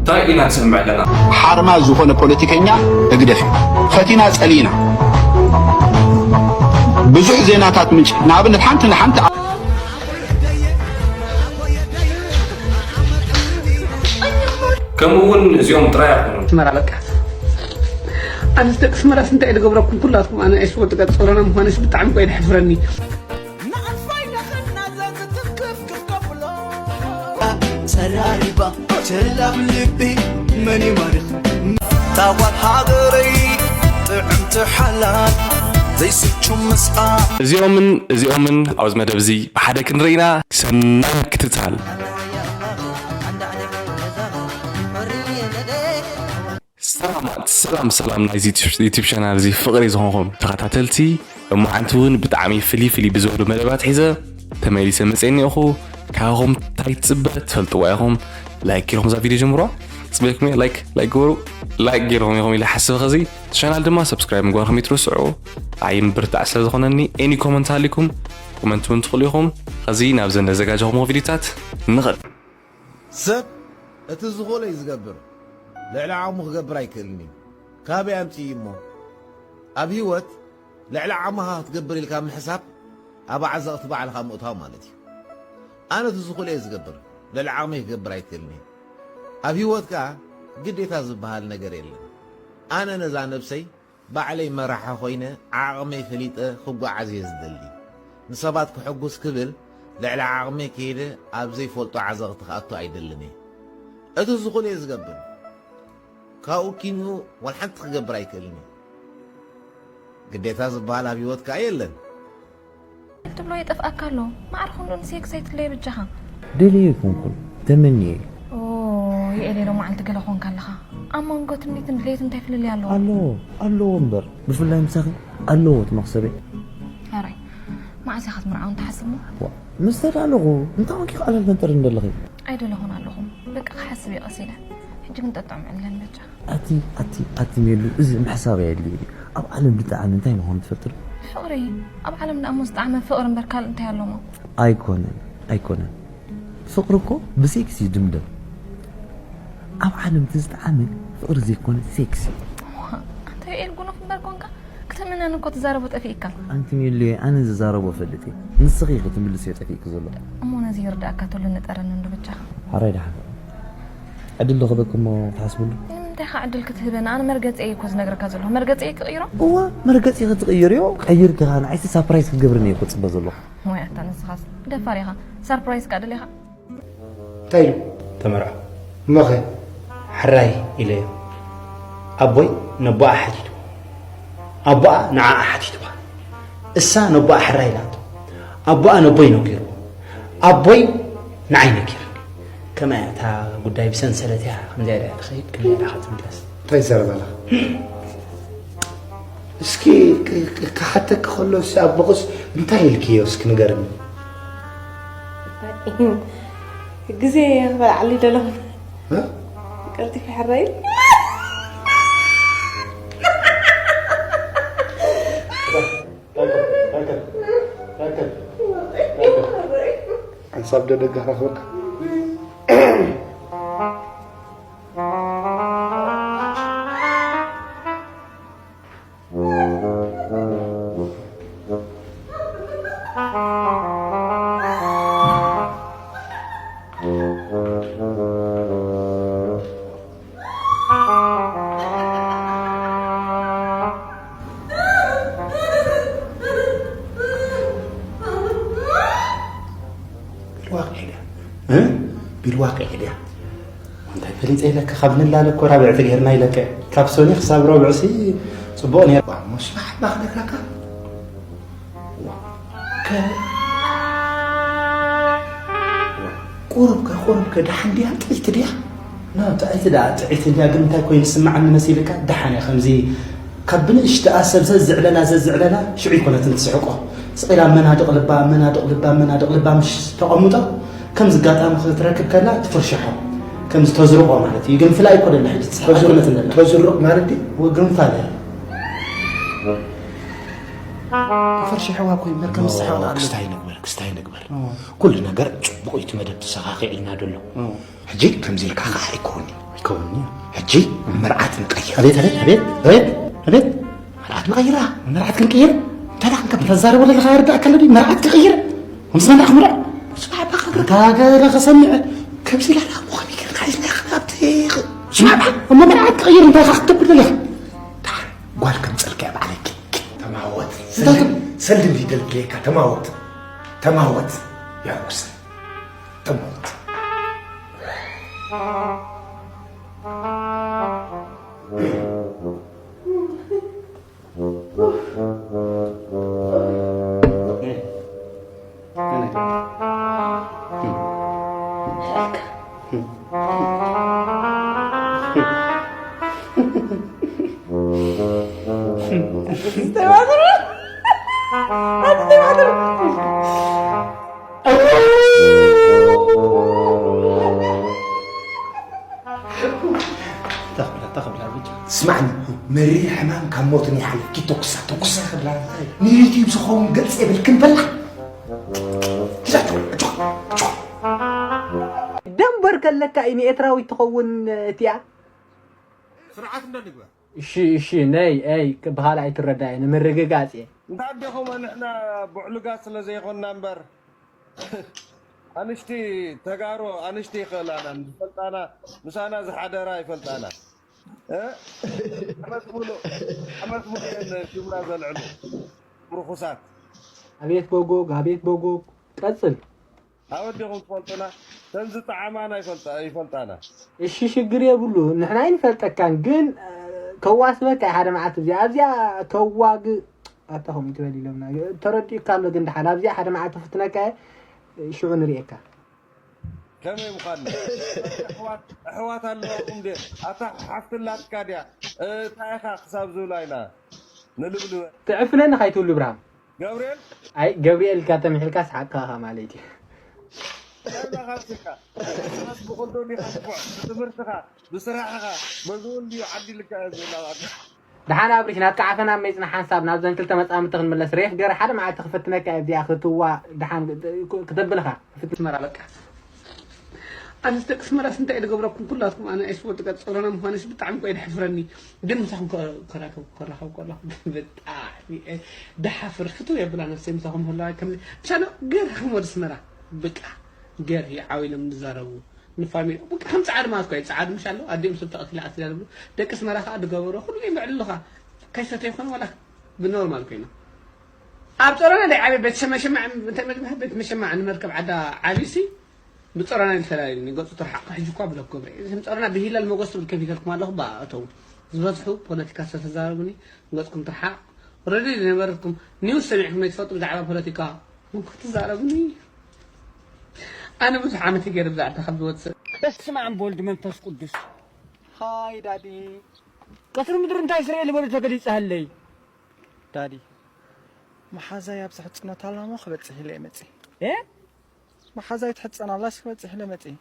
እንታይ ኢና ንሰምዕ ኣለና? ሓርማዝ ዝኾነ ፖለቲከኛ ህግደፍ እዩ። ፈቲና ጸሊእና። ብዙሕ ዜናታት ምንጭ ንኣብነት ሓንቲ ንሓንቲ ከምኡ እውን እዚኦም ጥራይ ኣይኮኑን። ኣስመራ በቃ ኣነስ ደቂ ኣስመራስ እንታይ ዝገብረኩም ኩላትኩም ኣነ ኣይስወ ትቀጽሮና ምዃነስ ብጣዕሚ ቆይ ደሕፍረኒ። ተራሪባ ቸላም ልቢ መን ይማርኽ ታዋት ሃገረይ ጥዕምቲ ሓላል ዘይስቹ ምስኣ እዚኦምን እዚኦምን ኣብዚ መደብ እዚ ብሓደ ክንርኢና ሰናይ ምክትታል። ሰላማት ሰላም ሰላም ናይዚ ዩቲብ ቻናል እዚ ፍቕሪ ዝኾንኩም ተኸታተልቲ እሞ ሓንቲ እውን ብጣዕሚ ፍልይ ፍልይ ብዝበሉ መደባት ሒዘ ተመሊሰ መፅአ እኒኦኹ። ካባኹም እንታይ ትፅበ ትፈልጥዋ ኢኹም። ላይክ ገይርኹም እዛ ቪድዮ ጀምሯ። ፅበኩም እየ ላይክ ላይክ ግበሩ። ላይክ ገይርኹም ኢኹም ኢለ ሓስበ ኸዚ ቻናል ድማ ሰብስክራይብ ምግባርኩም ይትርስዑ። ኣይ ምብርታዕ ስለ ዝኾነኒ ኤኒ ኮመንት ሃሊኩም ኮመንት እውን ትኽእሉ ኢኹም። ኸዚ ናብ ዘን ዘዘጋጀኹም ቪድዮታት ንኸድ። ሰብ እቲ ዝኾሎ እዩ ዝገብር፣ ልዕሊ ዓቕሙ ክገብር ኣይክእልን እዩ። ካበይ ኣምፅኡ እሞ? ኣብ ህይወት ልዕሊ ዓቕምኻ ክትገብር ኢልካ ምሕሳብ ኣብ ዓዘቕቲ ባዕልኻ ምእታው ማለት እዩ። ኣነ እቲ ዝኾሎ እየ ዝገብር፣ ልዕሊ ዓቕመይ ክገብር ኣይክእልን እየ። ኣብ ህይወት ከኣ ግዴታ ዝበሃል ነገር የለን። ኣነ ነዛ ነብሰይ ባዕለይ መራሒ ኮይነ ዓቕመይ ፈሊጠ ክጓዓዝ እየ ዝደሊ። ንሰባት ከሐጉስ ክብል ልዕሊ ዓቕመይ ከይደ ኣብ ዘይፈልጦ ዓዘቕቲ ክኣቱ ኣይደልን እየ። እቲ ዝኽእሎ እየ ዝገብር። ካብኡ ኪንኡ ዋላ ሓንቲ ክገብር ኣይክእልን እየ። ግዴታ ዝበሃል ኣብ ህይወት ከኣ የለን። ትብሎ የጠፍኣካ ኣሎ። ማዕረ ክንዶ ንሴክስ ኣይትለየ ብጃኻ። ደልየ ኣይኮንኩን ተመንየ እዩ። ኦ የኤሌ ዶ መዓልቲ ገለ ኾንካ ኣለኻ። ኣብ መንጎ ትምኒትን ድሌትን እንታይ ፍልልይ ኣለዎ? ኣለዎ ኣለዎ እምበር ብፍላይ ምሳኺ ኣለዎ እቲ መኽሰበይ። ሕራይ መዓስ ኢኻ ትምርዓው እንተሓስብሞ? ዋ ምስ ተዳለኹ እንታይ ኮንኪ ክኣላል ፈንጠር እንደለኺ? ኣይደለኹን ኣለኹ። በቃ ክሓስብ እየ ቀስ ኢለ። ሕጂ ግን ጠጥዑም ዕለን በጃ። ኣቲ ኣቲ ኣቲ ሜሉ እዚ ምሕሳብ ኣየድልይ ድዩ? ኣብ ዓለም ዝጠዓመ እንታይ ምዃኑ ትፈልጢ ዶ? ፍቕሪ ኣብ ዓለም ደኣ እሞ ዝጠዓመ ፍቕሪ እምበር ካልእ እንታይ ኣሎሞ? ኣይኮነን ኣይኮነን ፍቕሪ እኮ ብሴክስ እዩ ድምደም። ኣብ ዓለም እቲ ዝጠዓመ ፍቕሪ ዘይኮነ ሴክስ እዩ። ኣንታ ዮኤል ጉኑፍ እምበር ኮንካ ክተምነኒ እኮ ትዛረቦ ጠፊእካ። ኣንቲ ሜሉየ ኣነ ዝዛረቦ እፈልጥ እየ ንስኺ ኢኺ ትምልስዮ ጠፊእኪ ዘሎ። እሞ ነዚ ይርድኣካ ተሎ ንጠረኒ እንዶ በጃኻ። ሓራይ ደሓን ዕድል ዶ ክህበኪ እሞ ክትሓስብሉ? ንምንታይ ኢኻ ዕድል ክትህበኒ? ኣነ መርገፂ እየ እኮ ዝነግረካ ዘለኹ። መርገፂ እየ ክቕይሮ? እወ መርገፂ ክትቕይርዮ ቀይርኪ ኸዓ ንዓይሲ ሳፕራይዝ ክትገብርኒ እየ እኮ ዝፅበ ዘለኹ። ወይ ኣታ ንስኻስ ደፋር ኢኻ። ሳርፕራይዝ ከኣ ደሊኻ? እንታይ ኢሉ? ተመርዖ። እሞኸ? ሕራይ ኢለዮ። ኣቦይ ነቦኣ ሓቲቱ። ኣቦኣ ንዓኣ ሓቲትዋ። እሳ ነቦኣ ሕራይ ኢላቶ። ኣቦኣ ነቦይ ነጊርዎ። ኣቦይ ንዓይ ነጊርኒ። ከመይ እያ እታ ጉዳይ ብሰንሰለት እያ ከምዚኣ ኢላ እያ ትኸይድ? ከመይ ኢላ እያ ትምለስ? እንታይ ትዛረብ ኣለኻ? እስኪ ክ- ክ- ክሓተኪ ከሎ እስኪ ኣቦኽስ እንታይ ኢልክዮ እስኪ ንገርኒ። ግዜ ክበልዓሉ ይደለኹ። ቀልጢፈ ሕራይ። ሓንሳብ ዶ ደገ ክረኽበካ። ቢልዋቅ ሄድያ እ ቢልዋቅ ሄድያ እንታይ ፈሊጠ ኢለካ ካብ ንላለ እኮ ራብዕቲ ጌርና ኢለካ ካብ ሶኒ ክሳብ ረብዕሲ ጽቡቅ ነይሩ እሞ ስራሕ ባክ ነግራካ ቁሩብ ከ ቁሩብ ከ ደሓን ድያ ጥዒቲ ድያ ጥዒቲ ደኣ ጥዒቲ እንድያ ግን እንታይ ኮይኑ ዝስምዓኒ መሲልካ ደሓን እያ ከምዚ ካብ ብንእሽተኣ ሰብ ዘዝዕለላ ዘዝዕለላ ሽዑ ይኮነትን ትስሕቆ ስቕ ኢላ መናድቕ ልባ መናድቕ ልባ መናድቕ ልባ ምሽ ተቐምጦ ከምዚ ኣጋጣሚ ክትረክብ ከላ ትፍርሽሖ ከምዚ ተዝርቆ ማለት እዩ ግን ፍላይ እኮ ደላ ሕጂ ትስሕቅ ኣይኮነትን ደላ ተዝርቕ ማለት ድዩ ግንፋለ ፈርሽሕዋ እኮ እምበር ከም ዝስሕቕ ደኣ ኣሎ። ክስታይ ንግበር ክስታይ ንግበር ኩሉ ነገር ጽቡቕ እዩ እቲ መደብ ተሰኻኺዕልና ደሎ ሕጂ ከምዚ ኢልካ ከዓ ኣይኮን እዩ ከውኒ ሕጂ መርዓት ንቀይር። ኣቤት፣ ኣቤት፣ ኣቤት፣ ኣቤት፣ ኣቤት። መርዓት ንቀይራ፣ መርዓት ክንቀይር። እንታይ ደኣ ክንገብር? ተዛረቦ ዘለኻ ይርዳእካ ኣሎ ድዩ? መርዓት ክቀይር? ምስ መን ደኣ ክምርዖ? ስማዕ፣ ባኻ፣ እንታይ ገለ ክሰምዕ? ከምዚ ኢላ ደኣ ምዃን ይገርካ፣ ኢልና ኢኻ ኣብቲ፣ ስማዕ፣ እሞ መርዓት ክቀይር እንታይ ኢኻ ክትገብር ዘለኻ? ደሓር ጓል ከምጸልካ እያ ባዕለይ። ተማወት። እንታይ ሰልዲ፣ ትብል? ሰልዲ እንዲደልክለካ፣ ተማወት። ተማወት። ያ ርኩስ። ተማወት። ስማዕኒ፣ መሪር ሕማም ካብ ሞትን ይሓልፍ። ኪድ ተኩሳ፣ ተኩሳ። ንዩቲዩብ ዝኸውን ገጽ የብልክን በላ። ደንበር ከለካ እዩ ንኤርትራዊት ትኸውን እቲኣ። ስርዓት እንዶ ንግበር። እሺ፣ እሺ፣ ነይ፣ ኣይ፣ ብኻልእ ኣይትረዳእየ፣ ንምርግጋጽ እየ። እንታ ኣዴኹም ንሕና ብዕሉጋት ስለ ዘይኮንና እምበር፣ ኣንሽቲ ተጋሩ ኣንሽቲ ይኽእላና፣ ዝፈልጣና፣ ምሳና ዝሓደራ ይፈልጣና። እ? ዓመት ሙሉእ፣ ዓመት ሙሉእ እየን ሽምና ዘልዕሉ። ርኹሳት። ኣቤት ቦጎግ፣ ኣቤት ቦጎግ። ቀጽል። ኣወዲኹም ትፈልጡና፣ ተን ዝጠዓማና ይፈልጣ-፣ ይፈልጣና። እሺ፣ ሽግር የብሉ። ንሕና ኣይንፈልጠካን፣ ግን፣ እ፣ ከዋስበካ እየ ሓደ መዓልቲ። እዚኣ፣ ኣብዚኣ ከዋግ-፣ ኣታ ከምኡ ትበል ኢሎምና። ተረዲኡካ ኣሎ፣ ግን ደሓን ኣብዚኣ ሓደ መዓልቲ ክፍትነካ እየ፣ ሽዑ ንርእየካ። ከመይ ምዃን? ኣሕዋት፣ ኣሕዋት ኣለዋኹም ድየ? ኣታ ሓፍቲ ኣላትካ ድያ? እንታይ ኢኻ ክሳብ ዝብላ ኢና ንልብልበ። ትዕፍነኒ ካይትብሉ፣ ብርሃም። ገብርኤል? ኣይ፣ ገብርኤል ኢልካ ተምሒልካ ሰሓቅካ ኢኻ ማለት እዩ። እንታይ ኢኻ ስካ? ብኸንዶ ዲኻ ንፉዕ? ብትምህርትኻ፣ ብስራሕኻ፣ በዚ እውን ድዩ ዓዲልካ እየ ዝብላ። ደሓን ኣብሪሽ፣ ናትካ ዓፈና መይጽና ሓንሳብ ናብዘን ክልተ መጻምድቲ ክንምለስ። ሬፍ ገር ሓደ መዓልቲ ክፍትነካ እየ፣ እዚኣ ክትዋ ደሓን ክተብልኻ። ኣስመራ በቃ። ኣነስ ደቂ ኣስመራስ እንታይ ዝገብረኩም ኩላትኩም፣ ኣነ ኣይስወ ትቀጽ ጾሮና ምዃንስ ብጣዕሚ እኮ የድሕፍረኒ። ግን ምሳኹም ከ-፣ ከራከብ-፣ ከራኸብ ከለኹ ብጣዕሚ እየ ድሓፍር። ፍትው የብላ ነፍሰይ ምሳኹም ህላዋይ ከምዚ። ምሻሎ ገርኩም ወደ ኣስመራ። ብቃ። ገር ይዓው ኢሎም ዝዛረቡ። ንፋሚሊ። ብቃ ከም ጻዕድ ማለት እኮ እዩ። ጻዕድ ምሻሎ ኣዲኦም ሰብ ተቐቲላ ኣስላ ዝብሉ። ደቂ ኣስመራ ከኣ ዝገበሮ ኩሉ ይምዕልሉኻ። ከይሰተ ይኾን ዋላ ብኖርማል ኮይና። ኣብ ጾሮና ናይ ዓብየ ቤት ሸመሸማዕ፣ እንታይ መግቢ ቤት መሸማዕ ንመርከብ ዓዳ ዓብዩሲ ብጾሮና ይፈላለዩ። ገጹ ትርሓቕ ሕጂ እኳ ብለክ ገብረ። እዞም ጾሮና ብሂላል መጎስ ትብል ከፊተልኩም ኣለኹ። ብኣ እተው ዝበዝሑ ፖለቲካ ዝተዛረቡኒ ገጽኩም ትርሓቕ። ረዲ ዝነበረትኩም ኒውስ ሰሚዕኩም ኣይትፈልጡ ብዛዕባ ፖለቲካ። እሞ ክትዛረቡኒ። ኣነ ብዙሕ ዓመት ገይረ ብዛዕባ ካብ ዝወጽእ። በስመ ኣብ ወልድ መንፈስ ቅዱስ። ሃይ ዳዲ። ቀትሪ ምድሪ እንታይ ስርኤ ልበሉ ተገሊጸሃለይ። ዳዲ። መሓዛይ ኣብ ዝሕጽነታ ላሞ ክበጽሕ ኢለ እየ መጺእ። እ? መሓዛይ ትሕጸን ኣላስ ክበጽሕ ኢለ መጺእ።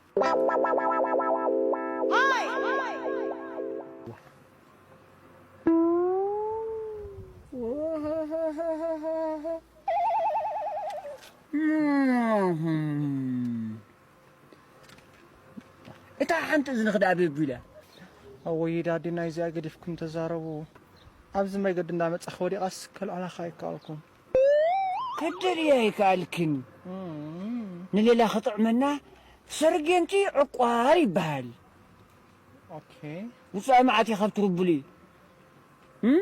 እታ ሓንቲ እዝንኺ ደኣ ቤቢ ኢላ። እወይ ዳዲ ናይዚኣ ገዲፍኩም ተዛረቡ። ኣብዚ መገዲ እንዳመጻኺ ወዲቓስ ከልዕላኻ ኣይከኣልኩን። ክትደልያ ኣይከኣልክን። እም። ንሌላ ክጥዕመና ሰርጌንቲ ዕቋር ይበሃል። ኦኬ። ውጻኢ መዓት ኢኻ ትርቡሊ። እም?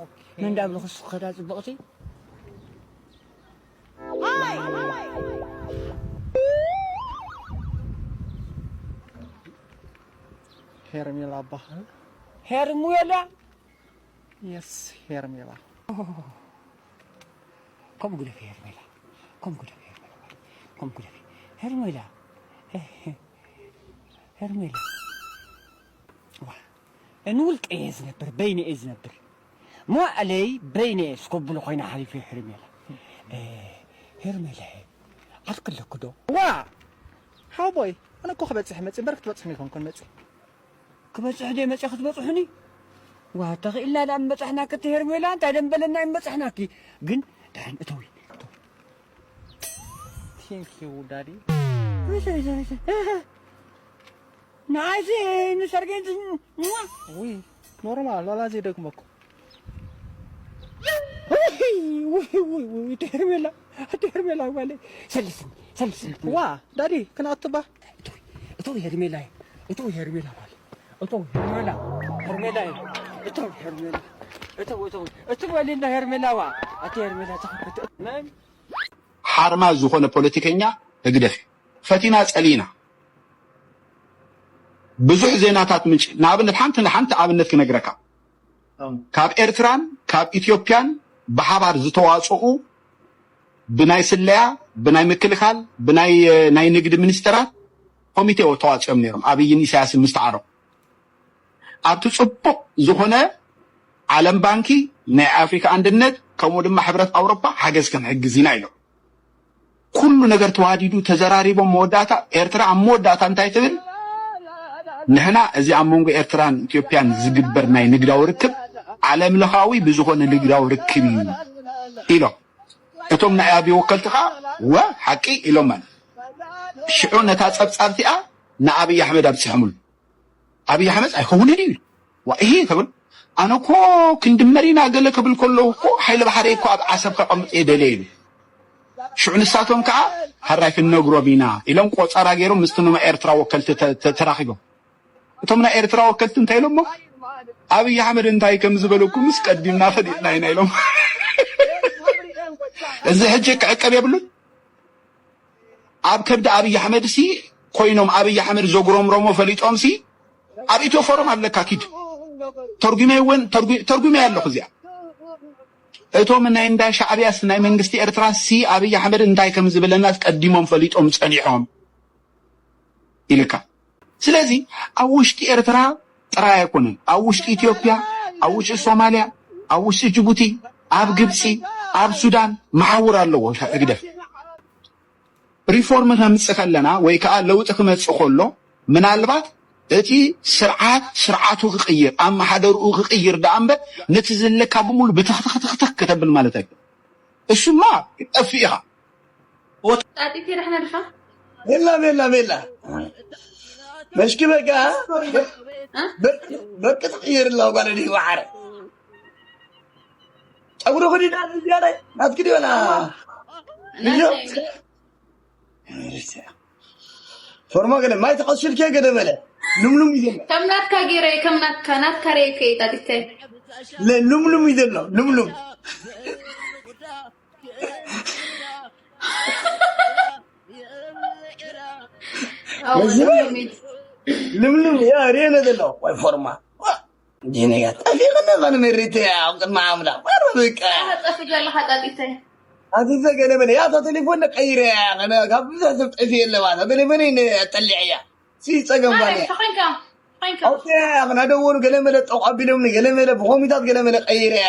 ኦኬ። ምን እንዳብልኹ ስኸዳ ጽብቕቲ? ሄርሜላ እባሃል። ሄርሙየላ? የስ፣ ሄርሜላ። ከም ግደፊ ሄርሜላ። ከም ግደፊ ሄርሜላ። ከም ግደፊ። ሄርሜላ። ሄርሜላ። ዋ። ንውልቀ እየ ዝነብር፣ በይነ እየ ዝነብር። መዋእለይ በይነ እየ ስኮብሎ ኮይና ሓሊፈ ሄርሜላ። እ፣ ሄርሜላ፣ ዓርኪ ኣለኪ ዶ? ዋ! ሓወቦይ፣ ኣነ እኮ ክበጽሕ መጽእ እምበር ክትበጽሕኒ ኣይኮንኩን መጽእ። ክበጽሕ ድየ መጽእ ክትበጽሑኒ? ዋ፣ ተኽኢልና ደኣ ምበጻሕናኪ እቲ ሄርሜላ፣ እንታይ ደንበለና እዩ ምበጻሕናኪ። ግን ደሓን እተዊ፣ እተዊ። Thank you, Daddy። ንዓይሲ ንሰርገን ውይ፣ ኖርማል ዋላ ዘይደግመኩም። ውይ፣ ውይ፣ ውይ፣ ውይ፣ ኣቲ ሄርሜላ፣ ኣቲ ሄርሜላ ጓለይ፣ ሰልስኒ፣ ሰልስኒ። ዋ፣ ዳዲ፣ ክንኣቱ ባ? እቶ፣ እቶ ሄርሜላ፣ እቶ ሄርሜላ ጓለይ፣ እቶ ሄርሜላ፣ ሄርሜላ፣ እቶ ሄርሜላ፣ እቶ፣ እቶ፣ እቶ በልና ሄርሜላ ዋ፣ ኣቲ ሄርሜላ፣ ተኸፈተ። መን ሓርማዝ ዝኾነ ፖለቲከኛ ህግደፍ እዩ። ፈቲና ጸሊና ብዙሕ ዜናታት ምንጭ ንኣብነት ሓንቲ ሓንቲ ኣብነት ክነግረካ ካብ ኤርትራን ካብ ኢትዮጵያን ብሓባር ዝተዋጽኡ ብናይ ስለያ ብናይ ምክልኻል ብናይ ናይ ንግዲ ሚኒስተራት ኮሚቴ ተዋጽኦም ነይሮም ኣብይን ኢሳያስን ምስተዓረቑ ኣብቲ ጽቡቕ ዝኾነ ዓለም ባንኪ ናይ ኣፍሪካ ኣንድነት ከምኡ ድማ ሕብረት ኣውሮፓ ሓገዝ ክንሕግዝ ኢና ኢሎም ኩሉ ነገር ተዋዲዱ ተዘራሪቦም መወዳእታ ኤርትራ ኣብ መወዳእታ እንታይ ትብል ንሕና እዚ ኣብ መንጎ ኤርትራን ኢትዮጵያን ዝግበር ናይ ንግዳዊ ርክብ ዓለም ለኻዊ ብዝኾነ ንግዳዊ ርክብ እዩ ኢሎም እቶም ናይ ኣብይ ወከልቲ ከዓ ወ ሓቂ ኢሎም ማለት ሽዑ ነታ ፀብፃብ እቲኣ ንኣብይ ኣሕመድ ኣብፅሐምሉ ኣብይ ኣሕመድ ኣይኸውንን እዩ ዋ ይሄ ተብል ኣነ እኮ ክንድመር ኢና ገለ ክብል ከለዉ እኮ ሓይሊ ባሕሪ እኮ ኣብ ዓሰብ ከቐምጥ እየ ደልየ ኢሉ ሽዑ ንሳቶም ከዓ ሕራይ ክንነግሮም ኢና ኢሎም ቆፀራ ገይሮም ምስቲ ንማ ኤርትራ ወከልቲ ተራኺቦም እቶም ናይ ኤርትራ ወከልቲ እንታይ ኢሎሞ ኣብይ ኣሕመድ እንታይ ከም ዝበለኩምስ ቀዲምና ፈሊጥና ኢና ኢሎም እዚ ሕጂ ክዕቀብ የብሉን ኣብ ከብዲ ኣብይ ኣሕመድ ሲ ኮይኖም ኣብይ ኣሕመድ ዘጉረምረሞ ፈሊጦም ሲ ኣብ ኢትዮ ፎረም ኣለካ ኪድ ተርጉመ ወን ተርጉመ ኣለኹ እዚኣ እቶም ናይ እንዳ ሻዕብያስ ናይ መንግስቲ ኤርትራ ሲ ኣብይ ኣሕመድ እንታይ ከም ዝብለና ቀዲሞም ፈሊጦም ጸኒሖም ኢልካ ስለዚ ኣብ ውሽጢ ኤርትራ ጥራይ ኣይኮነን ኣብ ውሽጢ ኢትዮጵያ ኣብ ውሽጢ ሶማልያ ኣብ ውሽጢ ጅቡቲ ኣብ ግብፂ ኣብ ሱዳን መሓውር ኣለዎ ህግደፍ ሪፎርም ከምፅእ ከለና ወይ ከዓ ለውጢ ክመፅእ ከሎ ምናልባት እቲ ስርዓት ስርዓቱ ክቅይር ኣመሓደርኡ ክቅይር ደኣ እምበር ነቲ ዘለካ ብምሉ ብትኽትኽትኽትኽ ከተብል ማለት ኣይኮን እሱማ ይጠፍእ ኢኻ ጣጢት የዳሕና ድኻ ሜላ ሜላ ሜላ መሽኪ በቃ በቂ ትቅይር ላ ጓለ ድዩ ወሓረ ጸጉሪ ክዲዳ ዝያዳይ ናትኪ ድዮና ፎርማ ገለ ማይ ተቐስልከ ገለ በለ ልምሉም እዩ ዘሎ ከም ናትካ ገይረ ከም ናትካ ናትካ ርኤ ከይጣጢተ ልምሉም እዩ ዘሎ ልምሉም ልምሉም ያ ርኤነ ዘሎ ወይ ፎርማ ዲነያ ጠፊቕኒ ኸን መሪተ ኣብ ቅድሚ ኣምላኽ ወረ በቃ ጠፊ ዘለኻ ጣጢተ ኣዚዘ ገለ በለ ያታ ቴሌፎን ቀይረ ካብ ብዙሕ ሰብ ጠፊ የለዋ ቴሌፎን ጠሊዐያ ሲ ጸገም ባለ ተኾንካ ተኾንካ ኣውጥያ ናደወሉ ገለ መለ ጠቕ ኣቢሎምኒ ገለ መለ ብኾሚታት ገለ መለ ቀይረያ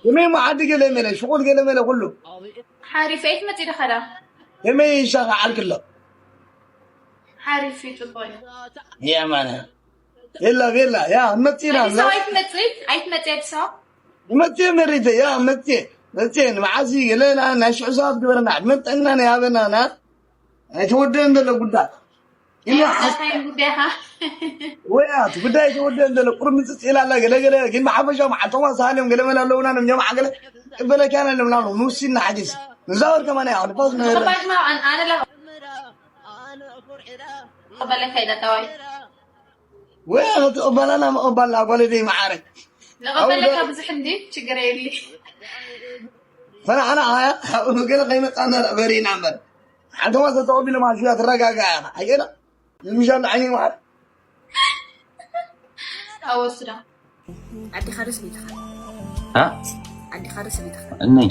ከመይ መዓዲ ገለ መለ ሽቁል ገለ መለ ኩሉ ሓሪፍ ኣይትመፂ ዶ ከዳ ከመይ ይሻኻዓልክሎ ሓሪፍ እዩ ፅቡቅ እዩ የማነ የላ ቤላ ያ መፂና ኣዲስ ኣበባ ኣይትመፂ ኣይትመፂ ኣዲስ ኣበባ መፂ መሪተ ያ መፂ መፂ ንመዓዚ ገለና ናይ ሽዑ ሰባት ግበረና ዕድመን ጥዕናን ያበናና ኣይተወደን ዘሎ ጉዳይ እንታይ ጉዳይኻ ወያ ጉዳይ ተወደን ዘሎ ቁርምፅፅ ኢላ ኣላ ገለገለ ግን ብሓፈሻ መዓልቶም ኣሳሃልዮም ገለመለ ኣለውና ነምኛም ዓገለ ቅበለኪያ ኣለምና ንውሲና ሓጊዝ ንዛወር ከማን ያ ንፋስ ነበረ ተባሽና ኣነ ላ ተባለካ ኢላ ጠዋይ ወይ ተቀበላና መቀባልና ጓለደይ መዓረ ለቀበለካ ብዙሕ እንዲ ችግር የብሊ ፈናዕና ሃያ ገለ ከይመፃና በሪና እምበር ሓንተማ ተተቀቢሎም ኣሽያ ትረጋጋ ኣየና ንምሻል ዓይኒ መዓር ኣወስዳ ዓዲኻ ዶ ሰበይትኻ እ? ዓዲኻ ዶ ሰበይትኻ እነይ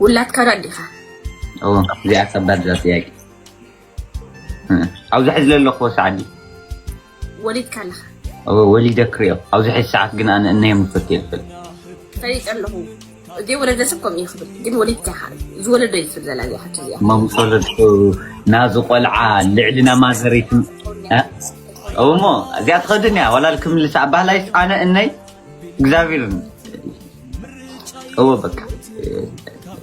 ውላድካ ዶ ኣዴኻ እዎ እዚኣ ከባድ እዛ ጥያቄ እ፣ ኣብዚ ሕዚ ዘለኹዎ ሰዓት ድዩ ወሊድካ ኣለኻ እዎ ወሊደ ክሪኦ ኣብዚ ሕዚ ሰዓት ግን ኣነ እነዮም ምፈት ይኽእል ፈሊጠ ኣለኹ ዘይወለደ ሰብ ከምኡ እዩ ክብል ግን ወሊድካ ኢኻ ዝወለዶ እዩ ትብል ዘላ እዚኣ ሕቶ እዚኣ እሞ ምስ ወለድኩ ናዚ ቆልዓ ልዕሊ ናማዘረይት እሞ እዚኣ ትኸድን እያ ዋላ ክምልስ ኣባህላይ ኣነ እነይ እግዚኣብሔር እዎ በቃ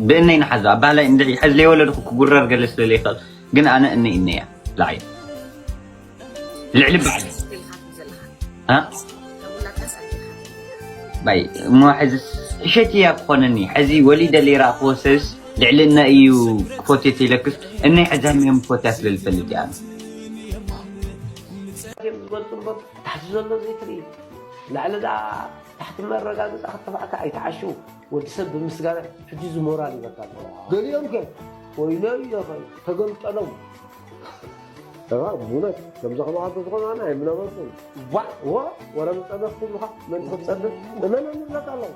ብእነይ ንሓዛ ኣባህላይ እንድዒ ሕዚ ለይወለድኩ ክጉረር ገለ ስለ ለይኽእል ግን ኣነ እነይ እነያ ላዓይ ልዕሊ ባዕሊ ባይ እሞ ሕዚ እሸት እያ ክኾነኒ ሕዚ ወሊደ ለይረእኽዎ ሰብስ ልዕሊ እነ እዩ ክፎትዮ ተይለክስ እነይ ሕዚ ህሚኦም ክፎትያ ስለ ዝፈልጥ እያ ኣነ እዮም ዝገልፁ እምበር ታሕቲ ዘሎ ዘይትርኢ ላዕሊ ደኣ ታሕቲ መረጋገፂ ክተባዕካ ኣይተዓሽው ወዲ ሰብ ብምስጋና ሕጂ እዚ ሞራል ይበካ ኣሎ ገሊኦም ከ ወይለይ ኢለኸ ተገምጠሎም እዋ እውነት ከምዚ ከማኻ ተዝኾኑ ኣነ ኣይምነበርኩን ዋዕ ወ ወረ ምፀበፍ ኩሉኻ መን ክትፀብፍ እመን ንብለካ ኣለኹ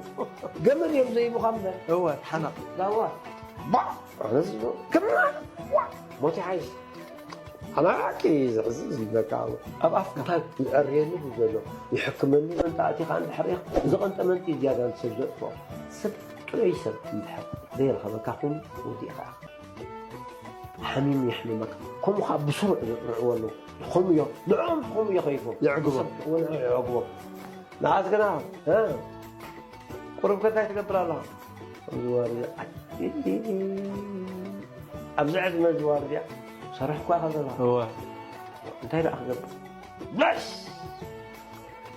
ገመድ እዮም ዘይቡኻ እምበር እወ ሓናቕ ዳዋ ባዕ ኣነስ ክምና ዋዕ ሞት ይሓይሽ ኣናቂ ዝሕዚ ዝብለካ ኣብ ኣፍካ ይዕርየኒ እዩ ዘሎ ይሕክመኒ መንጣእቲ ከዓ እንድሕር ኢኽ ዝቐንጠ መንጢ ዝያዳ ንሰብ ዘጥፍኦ ሰብ ጥዑይ ሰብ እንድሕር ዘይረኸበካ ኮይኑ ወዲእኻ ሓሚሙ የሕምመካ ከምኡ ከዓ ብስሩዕ ርዕዎ ኣለዉ ከምኡ እዮም ንዕኦም ከምኡ እዮም ከይፎም የዕግቦም የዕግቦም ንዓስ ግና ቁሩብ ከ እንታይ ትገብር ኣለኻ ኣብዚ ዋርድያ ኣብዚ ዕድመ እዚ ዋርድያ ሰራሕ እኳ ኢኻ ዘለኻ እወ እንታይ ደኣ ክገብር በስ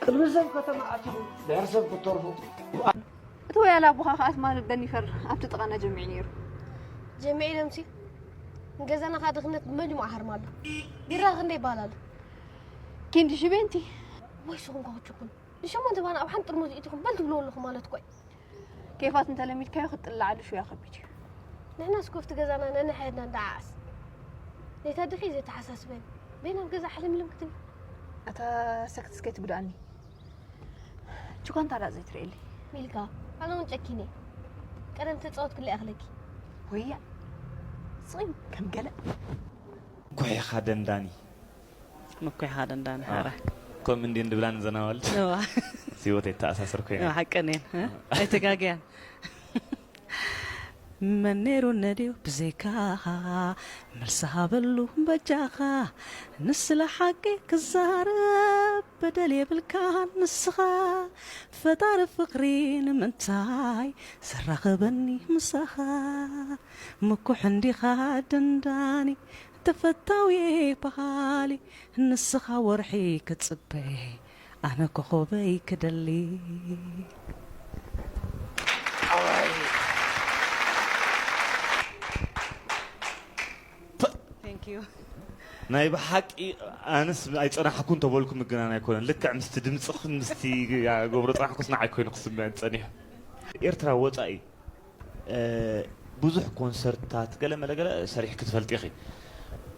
ቅድሚ ሰብ ከተማ ኣቲኹም ድሕሪ ሰብ ክትተርፉ እቲ ወያላ ኣቦኻ ከኣ ትማሊ በኒፈር ኣብቲ ጥቓና ጀሚዑ ነይሩ። ጀሚዑ ኢሎምሲ ንገዛና ከኣ ድኽነት ብመጅሙዓ ሃርማሉ። ቢራ ክንደይ ይበሃል ኣሎ? ኪንዲ ሽቤንቲ። ወይ ስኹም ከኣ ክትሽኩን። ንሸሞንተ ባና ኣብ ሓንቲ ጥርሙዝ ኢትኹም በል ትብልዎ ኣለኹም ማለት እኮ እዩ። ኬፋት እንተለሚድካዮ ክትጥልዓሉ ሽውያ ከቢድ እዩ። ንሕናስ ኮፍቲ ገዛና ነንሕድና እንደዓዓስ። ነታ ድኺ ዘይተሓሳስበኒ። በይና ኣብ ገዛ ሕልምልም ክትብል። ኣታ ሰክት እስከ ትጉድኣኒ። ችኳ እንታ ደኣ ዘይትርእየለይ። ሚልካ፣ ኣነ እውን ጨኪነ። ቀደም ተጻወትክለይ ኣኽለኪ። ወያ ስቒም ከም ገለ። ኩሒኻ ደንዳኒ። ምኩሕኻ ደንዳኒ ሓራ። ከምኡ እንድየን ድብላኒ ዘናዋልድ። እዋ። ህይወት ኣይተኣሳሰር ኮይና። እዋ፣ ሓቀን እየን። እ? ኣይተጋግያን። መን ነይሩ ነድዮ ብዘይካኻ መልሲ ሃበሉ በጃኻ ንስለ ሓቂ ክዛረብ በደል የብልካን ንስኻ ፈጣሪ ፍቕሪ ንምንታይ ዘራኸበኒ ምሳኻ ምኩሕ እንዲኻ ደንዳኒ ተፈታዊ በሃሊ ንስኻ ወርሒ ክጽበ ኣነ ኮኾበይ ክደሊ። ናይ ብሓቂ ኣነስ ኣይፀናሕኩን ተበልኩ ምግናን ኣይኮነን። ልክዕ ምስቲ ድምፅኽን ምስቲ ገብሮ ፅናሕኩስ ንዓይ ኮይኑ ክስምዐን ፀኒሑ። ኤርትራ ወፃኢ ብዙሕ ኮንሰርትታት ገለ መለ ገለ ሰሪሕኪ ትፈልጢ ኢኺ።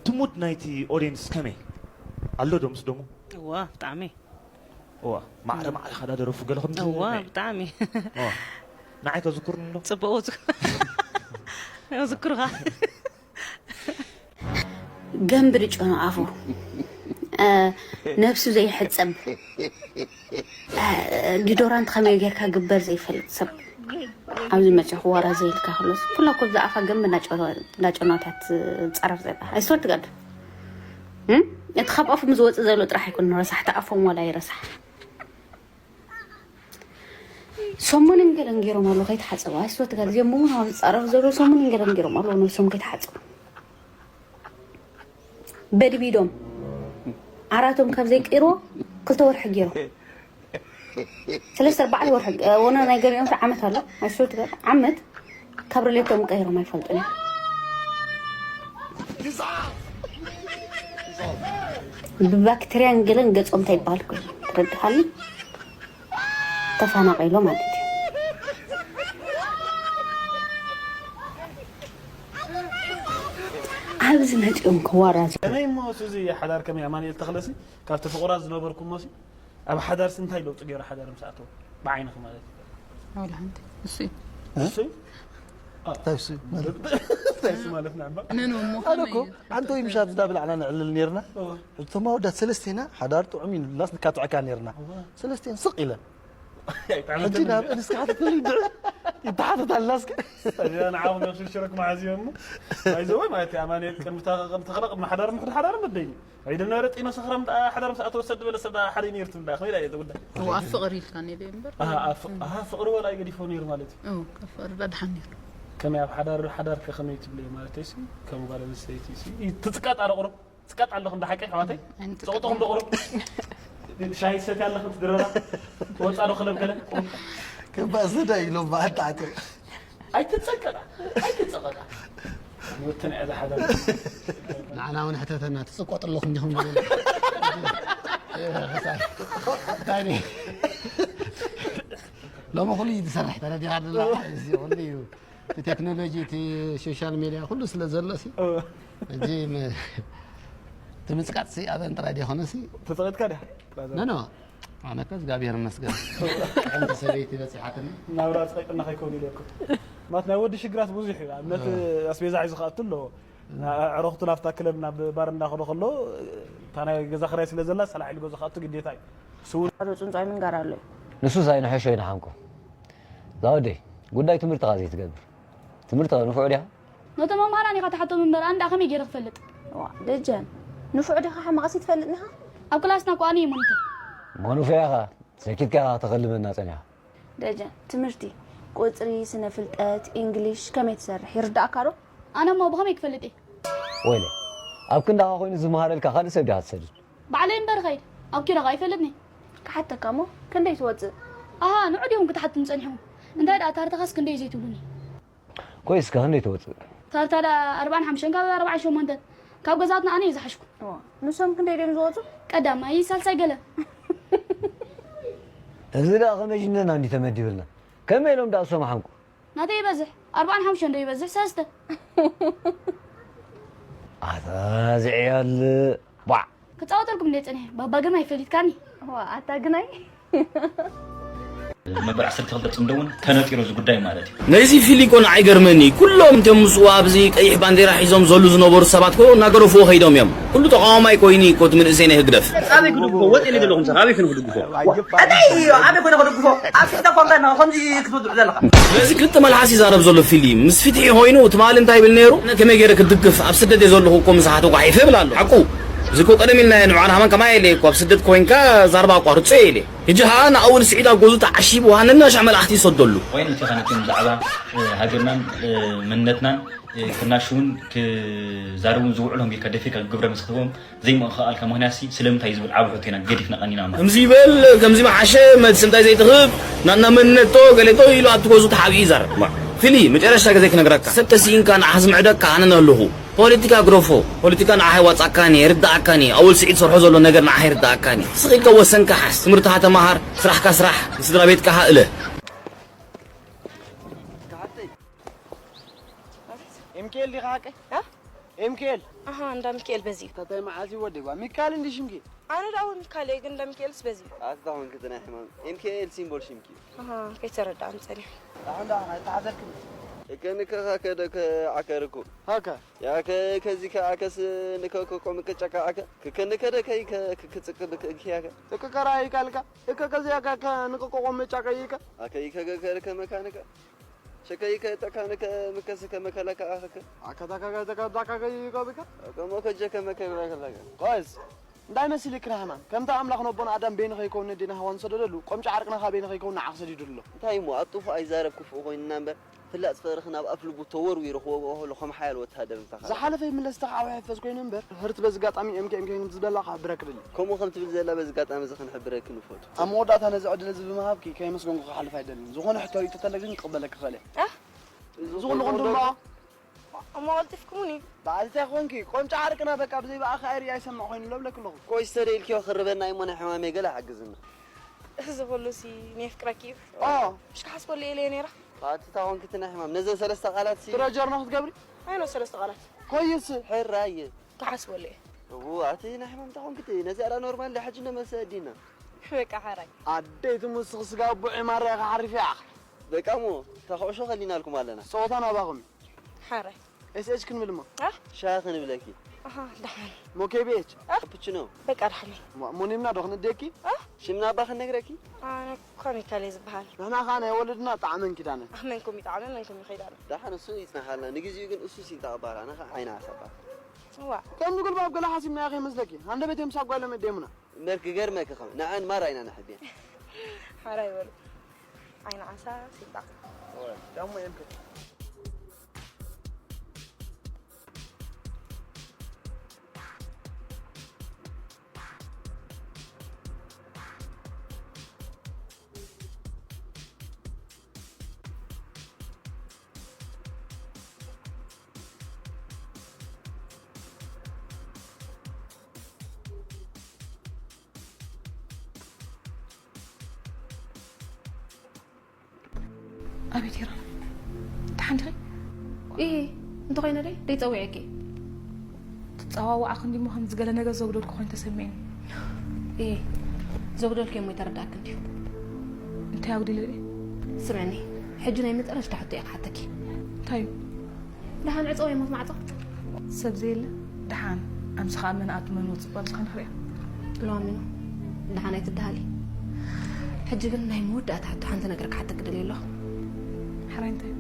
ትሙድ ናይቲ ኦድየንስ ከመይ ኣሎ ዶ ምስ ደሙ? እዋ ብጣዕሚ እዋ ማዕረ ማዕረ ካዳ ደረፉ ገለ ከም እዋ ብጣዕሚ እዋ ንዓይ ከዝኩርኒ ዶ? ጽቡቕ ወዙ ዝክሩኻ ገንብር ጨኑ ኣፉ ነብሱ ዘይሕጸብ ዲዶራንት ከመይ ጌርካ ግበር ዘይፈልጥ ሰብ ኣብዚ መጽኹ ዋራ ዘይልካ ከሎስ ኩላ ኮ ዝኣፋ ገንብ እንዳጨኖታት ዝጸረፍ ዘላ ኣይስወር ትጋዱ እቲ ካብ ኣፎም ዝወጽእ ዘሎ ጥራሕ ኣይኮነ ረሳሕ ተኣፎም ዋላ ይረሳሕ ሰሙንን ገለን ገይሮም ኣለዉ ከይተሓፀቡ። ኣስወት ጋር እዚኦም እውን ኣብ ዝፃረፍ ዘሎ ሰሙንን ገለን ገይሮም ኣለዉ ነብሶም ከይተሓፀቡ። በድቢዶም ዓራቶም ካብ ዘይቀይርዎ ክልተ ወርሒ ገይሮም። ሰለስተ ኣርባዕተ ወርሒ ወነ ናይ ገሊኦም ዓመት ኣሎ። ኣስወት ጋር ዓመት ካብ ርሌቶም ቀይሮም ኣይፈልጡን እዮም። ብባክተርያን ገለን ገጾም እንታይ ይበሃል እኮ እዩ። ተረድኻኒ? ተፈናቒሎ ማለት እዩ። ኣብዚ መፂኦም ክዋራዙ ከመይ እሞ እዚ ሓዳር ከመይ ኣማኑኤል ተኽለሲ ካብቲ ፍቑራት ዝነበርኩሞሲ ኣብ ሓዳርሲ እንታይ ለውጢ ገይሩ ሓዳር ምስ ኣተወ ብዓይንኺ ማለት እዩ። ዋላ ሓንቲ እሱ እዩ። እሱ እዩ? እንታይ እሱ ማለት እንታይ እሱ ማለት ንዕባ ነን እሞ ኣነ እኮ ሓንቲ ወይ ምሻት ዝዳ ብላዕና ነዕልል ነርና። እቶም ኣወዳት ሰለስቴና ሓዳር ጥዑም እዩ ንብላስ ንካትዐካ ነርና። ሰለስቴን ስቕ ኢለን ሕጂ ናብ እንስካሓት ክልል ድዕል ይተሓተት ኣላስከ ንዓኹም ሽረክ መሓዝዮ እሞ ኣይዘወ ማለት ኣማኑኤል ቅድሚ ተኽለ ቅድሚ ሓዳር ምሕድ ሓዳር መደይኒ ኣይደ ነበረ ጢኖ ሰኽራም ደኣ ሓዳር ምስ ኣተወ ሰብ ዝበለ ሰብ ደኣ ሓደ ነይሩ ትብል ደኣ ከመይ ደኣ እየ ዘጉዳይ እዋ ኣብ ፍቕሪ ኢልካ ነይሩ እምበር ኣሃ ኣፍ- ኣሃ ፍቕሪ ወላ ኣይገዲፎ ነይሩ ማለት እዩ እው ካብ ፍቕሪ ደኣ ድሓን ነይሩ ከመይ ኣብ ሓዳር ሓዳር ከ ከመይ ትብልዮ ማለተይ ሲ ከም ጓል ኣንስተይቲ ሲ ትጽቀጣ ዶ ቁሩብ ትጽቀጣ ኣለኹ እንዳ ሓቀይ ኣሕዋተይ ኣይንጽቀጥን። ጸቕጥኹም ዶ ቁሩብ ሻሂ ትሰትያ ኣለኹ ትድረራ ትወጻ ዶ ክለብ ገለ ቁሩብ ከባድ ስዳ ኢሎም ብኣጣዕተ ኣይትጸቀጣ ኣይትጸቀጣ ወተን እዛ ሓዳር ንዓና እውን ሕተተና ትጽቆጥ ኣለኹም ዲኹም ገለ እንታይ ሎሚ ኩሉ እዩ ዝሰርሕ ተረዲኻ ኣለና እዚ ኩሉ እዩ እቲ ቴክኖሎጂ እቲ ሶሻል ሜድያ ኩሉ ስለ ዘሎ ሲ ሕጂ ትምፅቃጥ ሲ ኣበን ጥራይ ዲኾነ ሲ ተፀቂጥካ ዲኻ ኖ ኖ ኣነ ከ እግዚኣብሔር ይመስገን ሓንቲ ሰበይቲ በፂሓትኒ ናብራ ፀቂጥና ከይከውን ኢለኩም ማለት ናይ ወዲ ሽግራት ብዙሕ እዩ ኣብነት ኣስቤዛ ሒዙ ከኣቱ ኣለዎ ኣዕረኽቱ ናብታ ክለብ ናብ ባር እንዳኸዶ ከሎ እታ ናይ ገዛ ክራይ ስለ ዘላ ሰላሕ ኢሉ ገዛ ከኣቱ ግዴታ እዩ ስውን ሓደ ፅንፃይ ምንጋር ኣሎ እዩ ንሱስ ኣይንሐሾ ይንሓንኮ ዛወደይ ጉዳይ ትምህርትኻ ዘይትገብር ትምህርትኻ ንፉዕ ዲኻ? ነቶም መምሃራን ኢኻ ትሓቶም እምበር ኣንዳ ከመይ ገይረ ክፈልጥ? ዋ ደጀን ንፉዕ ዲኻ ሓማቕሲ ትፈልጥ ኒኻ? ኣብ ክላስና እኮ ኣነ እየ ሞኒተር። ሞኑፈ ኢኻ ሰኪትካ ኢኻ ከተኸልበና ጸኒኻ። ደጀን ትምህርቲ ቁጽሪ፣ ስነ ፍልጠት፣ ኢንግሊሽ ከመይ ትሰርሕ ይርዳእካ ዶ? ኣነ እሞ ብኸመይ ክፈልጥ እየ? ወይለ ኣብ ክንዳኻ ኮይኑ ዝመሃረልካ ካልእ ሰብ ዲኻ ትሰድድ? ባዕለይ እምበር ኸይድ ኣብ ኪሮኻ ኣይፈልጥኒ ክሓተካ እሞ ክንደይ ትወፅእ ኣሃ ንዑ ዲኹም ክትሓቱን ፀኒሕኩም እንታይ ደኣ ታርታኻስ ክንደይ ዘይትብሉኒ ኮይስ ከ ክንደይ ትወፅእ ታርታ ደኣ ኣርባዓን ሓሙሽተን ካብ ኣርባዓን ሸሞንተን ካብ ገዛትና ኣነ እየ ዝሓሽኩ ንሶም ክንደይ ድዮም ዝወፁ ቀዳማይ ሳልሳይ ገለ እዚ ደኣ ከመይ ጅነና እንዲ ተመዲብልና ከመይ ኢሎም ደኣ ዝሰማሓንኩ ናተይ ይበዝሕ ኣርባዓን ሓሙሽተን ዶ ይበዝሕ ሰለስተ ኣታ ዝዕያል ባዕ ክፃወተልኩም እንደ ፅንሐ ባባ ግርማ ይፈሊጥካኒ ኣታ ግናይ መበል ዓሰርተ ክልተ ፅምዶ እውን ተነጢሩ እዚ ጉዳይ ማለት እዩ ነዚ ፊሊኮ ንዓይ ገርመኒ ኩሎም እቶም ምስኡ ኣብዚ ቀይሕ ባንዴራ ሒዞም ዘሉ ዝነበሩ ሰባት ኮ እናገረፍዎ ከይዶም እዮም ኩሉ ተቃዋማይ ኮይኑ እኮ እቲ መንእሰይ ናይ ህግደፍ ኣበይ ክድግፎ ወፂ ኢለ ዘለኹም ሰብ ኣበይ ክን ክድግፎ ኣበይ ኣበይ ኮነ ክድግፎ ኣብ ፊት ተኳንካ ኢና ከምዚ ክትውድዑ ዘለኻ ስለዚ ክልተ መልሓስ ይዛረብ ዘሎ ፊሊ ምስ ፍትሒ ኮይኑ ትማሊ እንታይ ይብል ነይሩ ኣነ ከመይ ገይረ ክድግፍ ኣብ ስደት እየ ዘለኹ እኮ ምሳሓተ ጓሒፈ ይብል ኣሎ ሓቁ እዚ እኮ ቀደም ኢልና ንባዕል ሃማን ከማይ ኢለ እኮ ኣብ ስደት ኮይንካ ዛርባ ኣቋርጾ ኢለ ሕጂ ኸኣ ንኣወል ስዒድ ኣብ ገዝኡ ተዓሺቡ ሃነና ሻዕ መልኣኽቲ ይሰደሉ። ኮይኑ እቲ ኸነቲም ብዛዕባ ሃገርናን መንነትናን ክናሽውን ክዛረቡን ዝውዕሎም ጌርካ ደፊርካ ግብረ ምስ ክትህቦም ዘይምኽኣልካ ምኽንያትሲ ስለምንታይ እዩ ዝብል ዓቢ ሕቶ ኢና ገዲፍና ቀኒና ማለት እዩ። ከምዚ ይበል ከምዚ ምሓሸ መልሲ እንታይ ዘይትህብ ናትና መንነትቶ ገሌቶ ኢሉ ኣብቲ ገዝኡ ተሓቢኡ ይዛረብ። ፊሊ መጨረሽታ ግዜ ክነግረካ ሰብ ተሲኢንካ ንዓኻ ዝምዕደካ ኣነ ነህልኹ። ፖለቲካ ግረፎ፣ ፖለቲካ ንዓኻ ኣይዋጻካን እየ፣ ኣይርድኣካን እየ፣ ኣወል ስዒድ ዝሰርሖ ዘሎ ነገር ንዓኻ ኣይርድኣካን እየ። ስቕ ኢልካ ወሰንካ ሓዝ፣ ትምህርትኻ ተማሃር፣ ስራሕካ ስራሕ፣ ንስድራ ቤትካ ከኣ እለ። ኤምኬል ዲኻ ሓቀይ? እ? ኤምኬል። ኣሃ እንዳ ሚካኤል በዚ እዩ። እንታይ መዓዝ እዩ ወዲባ? ሚካል እንዲ ሽምኪ? ኣነ ደኣ እውን ካልእ ግን ለሚካኤልስ በዚ ኣታ ኾንኪ ናይ ሕማም ኤምኬኤል ሲምቦል ሽምኪ እዩ ኣሃ ከይተረዳእኒ ጸኒሐ ኣሁን ደኣ ናይ ተሓዘልክኒ እከ ንከኻ ከደ ከ ዓከርኩ ሃከ ያከ ከዚ ከ ኣከስ ንከ ከቆም ከጨቃ ኣከ ክከ ንከደ ከይ ከ ክክጽቅ ብክ እኪ ያከ እከ ከራይ ካልካ እከ ከዚ ያከ ከ ንከቆቆም መጫቀ ይከ ኣከ ይከ ገከር ከመካንከ ሸከይ ከ ጠካንከ ምከስ ከመከለካ ኣኸከ ኣከ ዳካ ከ ተከ ዳካ ከ ይከ ብከ ከሞ ከጀ ከመከ ብከ ከለከ ቆስ እንታይ መሲልክ ንሕማም? ከምቲ ኣምላኽ ነቦና ኣዳም በይኑ ከይከውን ነዴና ሄዋን ዝሰደደሉ፣ ቆምጫ ዓርቅና ከኣ በይኑ ከይከውን ንዓኽ ሰዲዱሉ ኣሎ። እንታይ እሞ ኣብ ጥፉእ ኣይዛረብ ክፉእ ኮይንና እምበር፣ ፍላጥ ፍቕርኽን ኣብ ኣፍ ልቡ ተወርዊሩ ክወግኦ ከሎ ከም ሓያል ወተሃደር እንተኻልኻ። ዝሓለፈ ይምለስ ተኻዕዊሐ ፈስ ኮይነ እምበር፣ ህርቲ በዚ ጋጣሚ ኤምኬ ኤምኬ ከም ዝደላ ክሕብረኪ እደሊ። ከምኡ ከም ትብል ዘላ በዚ ጋጣሚ እዚ ክንሕብረኪ ንፈቱ። ኣብ መወዳእታ ነዚ ዕድል እዚ ብምሃብኪ ከየመስገንኩ ክሓልፍ ኣይደልን። ዝኾነ ሕቶ ርእይቶ ተለኪ ግን ክቕበለኪ እኽእል እየ። ኣህ? እዚ ኩሉ ክንድምዖ? እሞ ቀልጢፍኩሙኒ። በዓል እንታይ ኮንኪ? ቆምጫ ዓርቅና በቃ ብዘይ ብኣኺ ኣይርኢ ኣይሰምዕ ኮይኑ ኣሎ እብለኪ ኣለኹ። ቆይ ዝተደኢልክዮ ክርበና እሞ ናይ ሕማመይ ገለ ሓግዝና። እዚ ኩሉሲ ናይ ኣፍቅረኪ እዩ። ኦ። ምሽ ክሓስበሉ ኢለ እየ ነይረ። ኣቲ እንታይ ኮንኪ እቲ ናይ ሕማም? ነዘን ሰለስተ ቃላት ሲ ትረጀር ነው ክትገብሪ? ኣይ ነው ሰለስተ ቃላት። ኮይስ? ሕራይ። ክሓስበሉ እየ። እው ኣቲ ናይ ሕማም እንታይ ኮንኪ እቲ? ነዚኣ ደኣ ኖርማል ድያ ሕጂ እንዶ መልሲ ኣዲና። በቃ ሕራይ። ኣደይ ትሙስኺ ስጋ ቡዒ ማርያ ክሓርፍ እያ። በቃ እሞ እታ ኩዕሾ ከሊናልኩም ኣለና። ጸወታ ናባኹም እዩ። ሓራይ። ኤስኤች ክንብል እሞ። አ? ሻሂ ክንብለኪ። ኣሃ፣ ደሓን። ሞ ኬቢኤች? አ? ካፑቺኖ። በቃ ደሓን። ሞ ሞኔምና ዶ ክንእድየኪ? አ? ሽምና እባ ክንነግረኪ? ኣነ ኮሚካል እየ ዝበሃል። ንሕና ኸኣ ናይ ወለድና ጣዕመን ኪዳነን። ኣህ፣ መንኩም ይጣዕመ፣ መንኩም ይኸይዳነ። ደሓን እሱ ይጽናሓልና። ንግዜኡ ግን እሱስ ይንጣቕ እባ፣ ኣነ ኸኣ ዓይኒ ዓሳ እባ። እዋ። ከምዚ ጉልባብ ገለ ሓሲብናዮ ከይመስለኪ። ሃንደበት እዮም ሳጓ ኢሎም የደየሙና። እምበር ክገርመኪ ከም ንዐን ማራ ኢና ነሕብየን። ሓራይ በሉ። ዓይኒ ዓሳ ሲጣ። ዳሞ የምከ። ኣቤት ሄራን፣ ደሓን ዲኺ? እየ፣ እንተኾይነ ደይ ደይፀዊዐኪ። ትፀዋዋዓ ክንዲ እሞ ከምዚ ገለ ነገር ዘጉደልኩ ኮይኑ ተሰሚዕኒ። እየ፣ ዘጉደልኩ እሞ ይተረዳእኪ እንድዩ። እንታይ ኣጉዲለ ድየ? ስምዕኒ፣ ሕጂ ናይ መጨረሽታ ሕቶ እየ ክሓተኪ። እንታይ እዩ? ደሓን ዕፀ ወይ ሞት ማዕፆ? ሰብ ዘየለ ደሓን ኣምስኻ መን ኣቱ መን ወፅእ ባ ምሳኻ ንኽሪኣ። ሎሚ ነው። ደሓን ኣይትደሃሊ። ሕጂ ግን ናይ መወዳእታ ሕቶ ሓንቲ ነገር ክሓተኪ ደልየ ኣለኹ። ሕራይ እንታይ እዩ?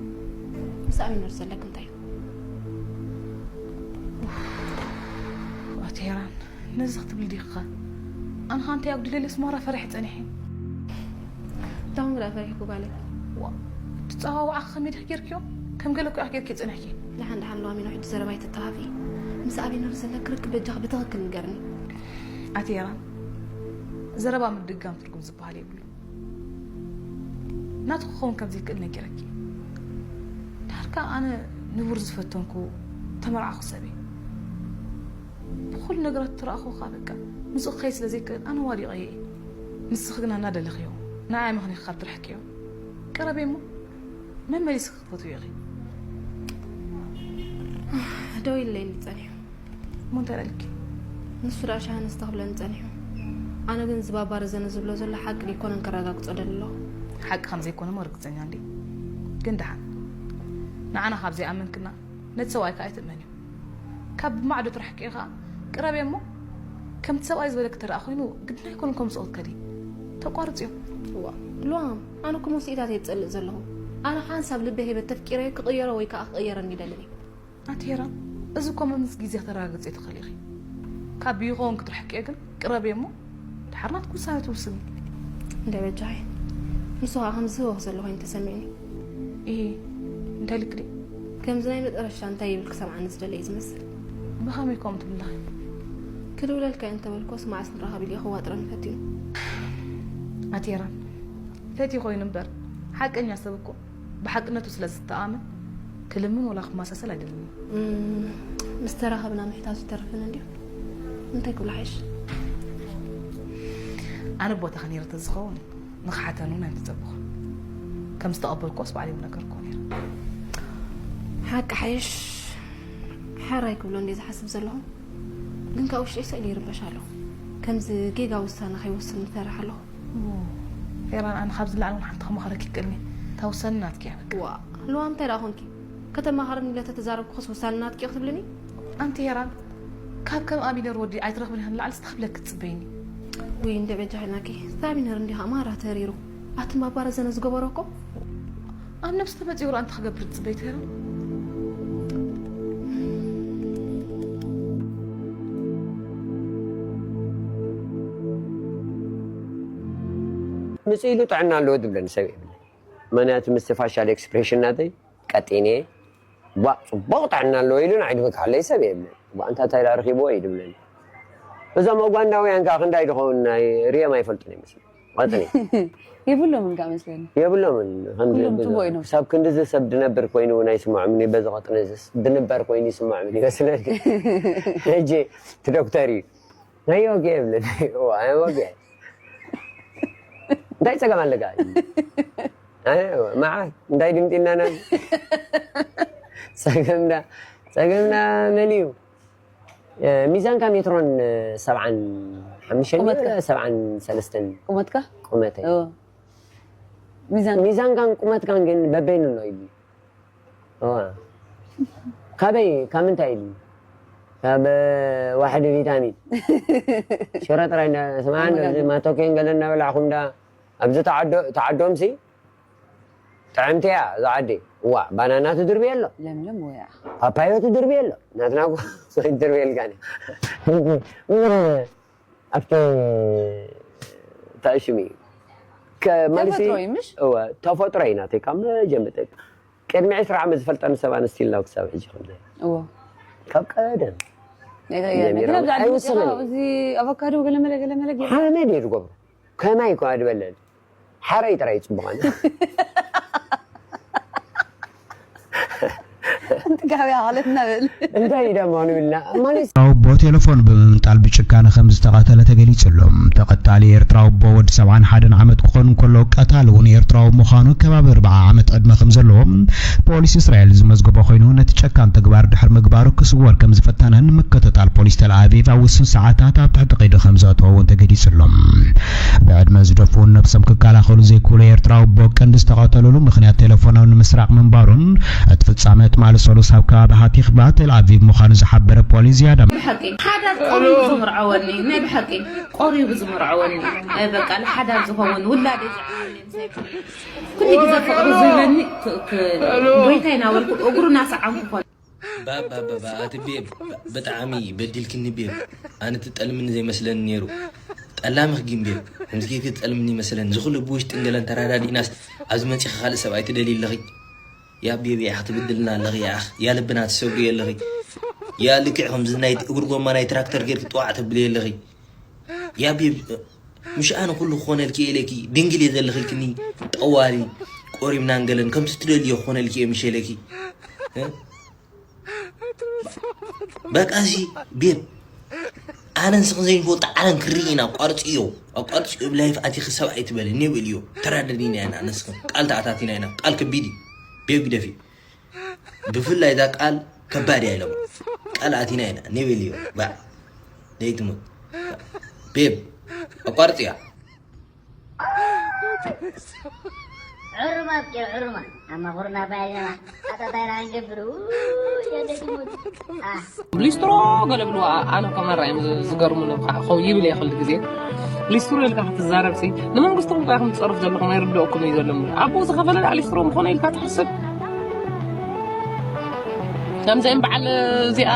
ምስ ኣሚኖር ዘለክ እንታይ እዩ? ኣቲ ሄራን፣ ነዚ ክትብል ዲኻ? ኣነ ኸ እንታይ ኣጉዲለለስ ማራ ፈሪሐ ጸኒሐ። እንታይ ኾንክ ደኣ ፈሪሕኩ ጓለይ? ዋ፣ ትጸዋውዓኺ ከመይ ዲኺ ጌርክዮ? ከም ገለ እኮ ኢኺ ጌርኪ ጸኒሕኪ። ደሓን ደሓን ሎሚ ነው ሕጂ ዘረባ ኣይትተሃቢ። ምስ ኣቢነር ዘለክ ርክብ በጃኺ ብትኽክል ንገርኒ። ኣቲ ሄራን፣ ዘረባ ምድጋም ትርጉም ዝበሃል የብሉ። ናቱ ክኸውን ከም ዘይክእል ነጊረኪ። ዳርካ ኣነ ንቡር ዝፈተንኩ ተመርዓኹ ሰብ እየ። ብኹሉ ነገራት ትረኣኹኻ በቃ ምስኡ ክኸይድ ስለ ዘይክእል ኣነ ዋዲቐዮ እየ። ንስኺ ግና እናደለኽዮ ንዓይ ምኽንያት ካብ ትርሕቅዮ ቀረበ እሞ መመሊስኺ ክትፈትውዮ ኢኺ። ደው ኢለኒ ጸኒሑ። እሞ እንታይ ኢልኪ? ንሱ ደኣ ሻሃነስ ተኽብለኒ ጸኒሑ። ኣነ ግን እዚ ባባ ረዘነ ዝብሎ ዘሎ ሓቂ ደይኮነን ከረጋግጾ ደሊ ኣለኹ። ሓቂ ከም ዘይኮነ እሞ ርግጸኛ እንድየ። ግን ደሓን ንዓና ካብ ዘይኣመንክና ነቲ ሰብኣይ ከኣ ኣይትእመንዮ። ካብ ብማዕዶ ትርሕቅዮ ከኣ ቅረብዮ እሞ ከምቲ ሰብኣይ ዝበለኪ እንተ ደኣ ኮይኑ ግድን ኣይኮነን ከምኡ ክትከዲ። ተቋርጽዮ። እዋ፣ ሉዋም፣ ኣነ እኮ መውስኢታት እየ ዝጸልእ ዘለኹ። ኣነ ሓንሳብ ልበይ ሂበ ተፍቂረዮ ክቕየሮ ወይ ከኣ ክቕየረኒ ይደልን እየ። ኣቲ ሄራን፣ እዚ እኮ መምስ ግዜ ክተረጋግጽ ትኽእሊ ኢኺ። ካብ ይኸውን ክትርሕቅዮ ግን ቅረብዮ እሞ ድሓር ናትኪ ውሳነ ትውስኒ። እንደ በጃኺ። ንሱ ኸኣ ከምዚ ህወኽ ዘሎ ኮይኑ ተሰሚዕኒ። እሂ፣ እንታይ ኢልኪ ድዩ? ከምዚ ናይ መጨረሻ እንታይ ይብል ክሰምዓኒ ዝደለ እዩ ዝመስል። ብኸመይ ከምኡ ትብሊ ኣለኺ? ክድውለልካ እየ እንተበልኩስ መዓስ ንራኸብ ኢሉ እዩ ከዋጥረኒ ፈቲኑ። ኣቲ ሄራን፣ ፈትዩ ኮይኑ እምበር፣ ሓቀኛ ሰብ እኮ ብሓቅነቱ ስለ ዝተኣመን ክልምን ወላ ክመሳሰል ኣይደልን። እም፣ ምስ ተራኸብና ምሕታቱ ይተርፍን እንድዩ። እንታይ ክብሎ ሓይሽ? ኣነ ቦታኺ ነይረ ተዝኸውን ንኽሓተኒ እውን ኣይምተጸበኹን። ከም ዝተቐበልክዎስ ባዕለይ ምነገርክዎ ነይረ። ሓቂ ሓይሽ፣ ሓራይ ክብሎ እንድየ ዝሓስብ ዘለኹ። ግን ካብ ውሽጠይ ስእሊ ይርበሽ ኣለኹ። ከምዚ ጌጋ ውሳነ ከይወስን ይፈርሕ ኣለኹ። ኦ፣ ሄራን፣ ኣነ ካብዚ ላዕሊ እውን ሓንቲ ክመኽረኪ ይክእልኒ። እታ ውሳነ ናትኪ እያ በቃ። ዋ፣ ልዋም እንታይ ደኣ ኮንኪ? ከተማኻርኒ ኢለ ተተዛረብኩኸስ ውሳነ ናትኪ እዩ ክትብልኒ? ኣንቲ ሄራን፣ ካብ ከም ኣቢነር ወዲ ኣይትረኽብን ኢኺ ንላዕሊ ስታ ክብለኪ ትጽበይኒ። ውይ፣ እንደ በጃኺ ናኪ። እቲ ኣቢነር እንዲኻ ማራ ተሪሩ። ኣቲ ማባረዘነ ዝገበሮ እኮ ኣብ ነብሲ ተመጺኡ ርኣ እንታይ ክገብር ትጽበይ ትህርም? ምጽእ ኢሉ ጥዕና ኣለዎ ዝብለኒ ሰብ የብለይ። ምኽንያቱ ምስቲ ፋሻል ኤክስፕሬሽን ናተይ ቀጢነ፣ ዋ፣ ጽቡቕ ጥዕና ኣለዎ ኢሉ ንዓይ ድበክሓለይ ሰብ የብለይ። ዋ፣ እንታ እንታይ ደኣ ረኺብዎ እዩ ዝብለኒ። እዞም ኡጋንዳውያን ከኣ ክንዳይ ድኸውን ናይ ሪኦም ኣይፈልጡን ይመስል። ቀጽሊ። የብሎምን ከኣ መስለኒ። የብሎምን። ከም ኩሎም ብዙ-፣ ጽቡቕ ይነብሩ። ክሳብ ክንድዚ ሰብ ድነብር ኮይኑ እውን ኣይስምዖምን እዩ። በዚ ቀጥኒ ዝስ-፣ ድንበር ኮይኑ ይስምዖምን ይመስለኒ። ሕጂ እቲ ዶክተር እዩ። ናይ ወግዒ የብለኒ። እዋ፣ ናይ ወግዒ። እንታይ ጸገም ኣለካ? ኣይ፣ እዋ፣ መዓት እንታይ ድምጺ እናና? ጸገምና፣ ጸገምና መን እዩ? እ፣ ሚዛንካ ሜትሮን፣ እ፣ ሰብዓን ሓሙሽተን ቁመትካ? ሰብዓን ሰለስተን። ቁመትካ? ቁመተይ። ኦ። ሚዛን? ሚዛንካን ቁመትካን ግን በበይኑ ኣሎ ኢሉ። እዋ። ካበይ፣ ካብ ምንታይ ኢሉ? ካብ፣ እ፣ ዋሕዲ ቪታሚን። ሽረ ጥራይ እንዳ-፣ ስምዓ፣ ኦ፣ መጋቢ። ኣብዚ ማቶኬን ገለ እናበላዕኹም እንዳ-፣ ኣብዚ ተዓዶ-፣ ተዓዶምሲ ጥዕምቲ እያ እዛ ዓዲ። እዋ፣ ባናና ትድርቢ ኣሎ። ለምለም ወያ። ፓፓዮ ትድርቢ ኣሎ። ናትና እኮ ትድርቢ የልካን። ኣብቲ ታሽሚ ከማልሲ ተፈጥሮ እዩ፣ ምሽ? እወ፣ ተፈጥሮ እዩ ናተይ ካብ መጀመርታ። ቅድሚ ዕስራ ዓመት ዝፈልጠኒ ሰብ ኣንስቲ ኢልና ክሳብ ሕጂ ከምዚ። እዎ። ካብ ቀደም። ያ፣ ያ፣ ያ። ጀሚሮም ግን ኣብዚ ዓዲ ኣይውስኽን መፂኻ እዩ። እዚ ኣቮካዶ ገለመለ፣ ገለመለ ገይሩ። ሓመድ እየ ዝገብሮ። ከማይ እኮ ኣድበለል። ሓረይ ጥራይ ይጽቡቐኒ። ጋብያ ማለት እናበል እንታይ እዩ ደሞ ንብልና ማለት ኤርትራዊ ኣቦ ቴሌፎን ብምምንጣል ብጭካነ ከም ዝተቐተለ ተገሊጹ ኣሎ። ተቐታሊ ኤርትራዊ ኣቦ ወዲ ሰብዓን ሓደን ዓመት ክኾን እንከሎ ቀታሊ እውን ኤርትራዊ ምዃኑ ከባቢ ኣርብዓ ዓመት ዕድመ ከም ዘለዎ ፖሊስ እስራኤል ዝመዝገቦ ኮይኑ ነቲ ጨካን ተግባር ድሕሪ ምግባሩ ክስወር ከም ዝፈተነን ምክትታል ፖሊስ ተልኣቪቭ ኣብ ውሱን ሰዓታት ኣብ ትሕቲ ቀይዲ ከም ዘእተዎ እውን ተገሊጹ ኣሎ። ብዕድመ ዝደፍኡን ነብሶም ክከላኸሉ ዘይክእሉ ኤርትራዊ ኣቦ ቀንዲ ዝተቐተሉሉ ምኽንያት ቴሌፎኖም ንምስራቕ ምንባሩን እቲ ፍጻመ ትማሊ ሰሉስ ኣብ ከባቢ ሃቲኽባ ቴል ኣቪቭ ምዃኑ ዝሓበረ ፖሊስ ዝያዳ ብሓቂ ሓዳር ቆሪቡ ዝምርዓወኒ ናይ ብሓቂ ቆሪቡ ዝምርዓወኒ በቃ ንሓዳር ዝኸውን ውላደይ ዝዓብለኒ ኩሉ ግዜ ፍቕሪ ዝህበኒ ጎይታ ይናበልኩ እግሩ ናሰዓምኩ ኮነ ባባባባ ኣቲ ቤብ ብጣዕሚ በዲልክኒ ቤብ ኣነ ትጠልምኒ ዘይመስለኒ ነይሩ ጠላምኽ ግን ቤብ ከምዚ ጌርኪ ትጠልምኒ ይመስለኒ ዝኹሉ ብውሽጥን ገለን ተራዳዲእናስ ኣብዚ መፂኺ ካልእ ሰብኣይ ትደልዪ ኣለኺ ያ ቤብ ያኽ ትብድልና ኣለኺ ያኽ ያ ልብና ትሰብሪ ኣለኺ ያ ልክዕ ከምዚ ናይ እግሪ ጎማ ናይ ትራክተር ጌርኪ ጥዋዕ ተብሊ ኣለኺ ያ ቤብ ምሽ ኣነ ኩሉ ክኾነልኪ ኢለኪ ድንግል እየ ዘለኺ ኢልክኒ ጠዋሊ ቆሪምናን ገለን ከምቲ ትደልዮ ክኾነልኪ እየ ምሽ ኢለኪ በቃ እዚ ቤብ ኣነ ንስኽን ዘይንፈልጦ ዓለም ክርኢ ኢና ኣቋርፅዮ ኣቋርፅዮ ብላይፍ ኣቲኺ ሰብኣይ ትበልኒ ይብል እዩ ተራደዲና ኢና ንስኽን ቃል ተኣታቲና ኢና ቃል ከቢድ እዩ ቤብ ግደፊ ብፍላይ እዛ ቃል ከባድ እያ ኢሎም ቃል ኣቲና ኢና ኔቤል እዩ ባ ዘይትሙት ቤብ ኣቋርፅያ ዕሩማ ኣብቂዑ ዕሩማ ኣማኹርና ባይና ኣጣጣይና ክንገብር የደግሙት ሊስትሮ ገለ ብልዋ ኣነ ከመራ እዮም ዝገርሙኒ ይብል እየ ኩሉ ግዜ ሊስትሮ ኢልካ ክትዛረብ ሲ ንመንግስቲ ቁንቋ ኢኹም ትፀርፍ ዘለኹም ኣይርድኦኩም እዩ ዘሎ ኣብኡ ዝኸፈለ ሊስትሮ ምኾነ ኢልካ ትሓስብ ከምዚአን በዓል እዚኣ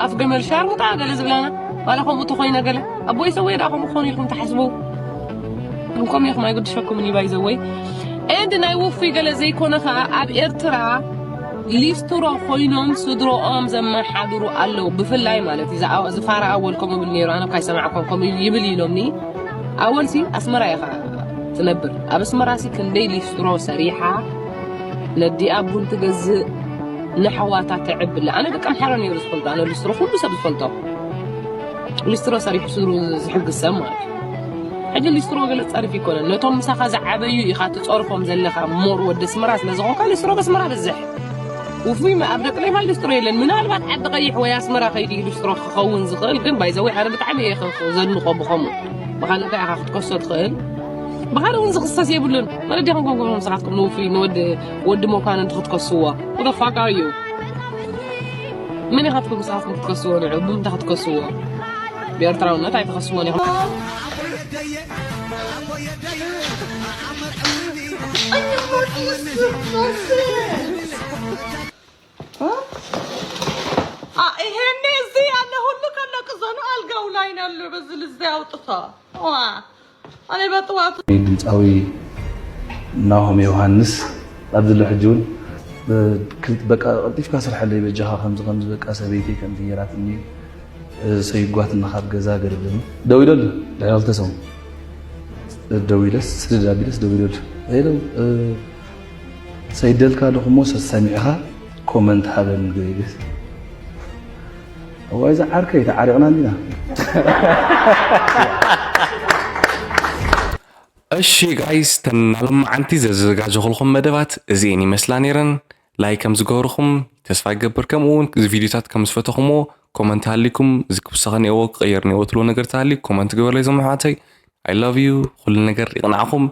ኣፍ ገመል ሻርሙጣ ገለ ዝብላና ዋላ ከምኡ ተኾይነ ገለ ኣቦይ ሰወይ ዳ ከምኡ ክኾኑ ኢልኩም ትሓስቡ እንኮም ኢኹም ኣይግድሸኩምን እዩ ባይዘወይ ኤንድ ናይ ውፉይ ገለ ዘይኮነ ከዓ ኣብ ኤርትራ ሊስትሮ ኮይኖም ስድሮኦም ዘመሓድሩ ኣለዉ ብፍላይ ማለት እዩ ዝፋራ ኣወል ከምኡ ብል ነይሩ ኣነ ካይሰማዕኮም ከምኡ ይብል ኢሎምኒ ኣወልሲ ኣስመራ ኢኻ ትነብር ኣብ ኣስመራሲ ክንደይ ሊስትሮ ሰሪሓ ነዲኣ ቡን ትገዝእ ንኣሕዋታ ተዕብላ ኣነ ደቂ ኣምሓራ ነይሩ ዝፈልጦ ኣነ ሊስትሮ ኩሉ ሰብ ዝፈልጦ ሊስትሮ ሰሪሑ ስድሩ ዝሕግዝ ሰብ ማለት እዩ ሕጂ ሊስትሮ ገለ ጸርፊ ይኮነን ነቶም ምሳኻ ዝዓበዩ ኢኻ ትጸርፎም ዘለኻ ሞር ወዲ ኣስመራ ስለ ዝኾንካ ሊስትሮ በስመራ በዝሕ ውፉይ ኣብ ደቂ ሌፋ ሊስትሮ የለን ምናልባት ዓዲ ቀይሕ ወይ ኣስመራ ከይዲ ሊስትሮ ክኸውን ዝኽእል ግን ባይዘወይ ኣነ ብጣዕሚ እየ ዘንቆ ብኸምኡ ብኻልእ እንታይ ኢኻ ክትከሶ ትኽእል ብኻልእ እውን ዝኽሰስ የብሉን መለዲ ከምኮንኩም ንስኻትኩም ንውፉይ ንወዲ ወዲ መኳንንቲ ክትከስዎ ወደ ፋቃር እዩ መን ኢኻትኩም ንስኻትኩም ክትከስዎ ንዑ ብምንታይ ክትከስዎ ብኤርትራውነት ኣይትኸስዎን ኢኹም ይሄኔ እዚህ ያለ ሁሉ ከነቅዘኑ አልጋው ላይ ናሉ በዚ ልዘ ያውጥታ እኔ በጥዋት ድምፃዊ ናሆም ዮሃንስ ኣብዚ ሎ ሕጂ እውን በቃ ቀልጢፍካ ስርሐለይ በጃኻ ከምዚ ከምዚ በቃ ሰበይተይ ከምዚ ገይራትኒ ሰይጓትና ካብ ገዛ ገለ ብለኒ ደው ኢለሉ ድሕሪ ክልተ ሰሙን ደው ኢለስ ስድድ ኣቢለስ ደው ኢለሉ ሄሎ ሰይደልካ ኣለኹ እሞ ሰሚዕኻ ኮመንት ሃበኒ ገለ ኢለስ እዋይ እዛ ዓርከይ ተዓሪቕና እንዲና እሺ ጋይስ ተናለማዓንቲ ዘዘጋጀኹልኩም መደባት እዚኤን ይመስላ ነይረን ላይክ ከም ዝገበርኹም ተስፋ ይገብር ከምኡ እውን እዚ ቪድዮታት ከም ዝፈተኹምዎ ኮመንት ሃሊኩም እዚ ክውሰኸ ኔዎ ክቕየር ኔዎ ትልዎ ነገር ተሃሊ ኮመንት ግበርለይ ዞም ኣሕዋተይ I love you ኩሉ ነገር ይቕናዕኹም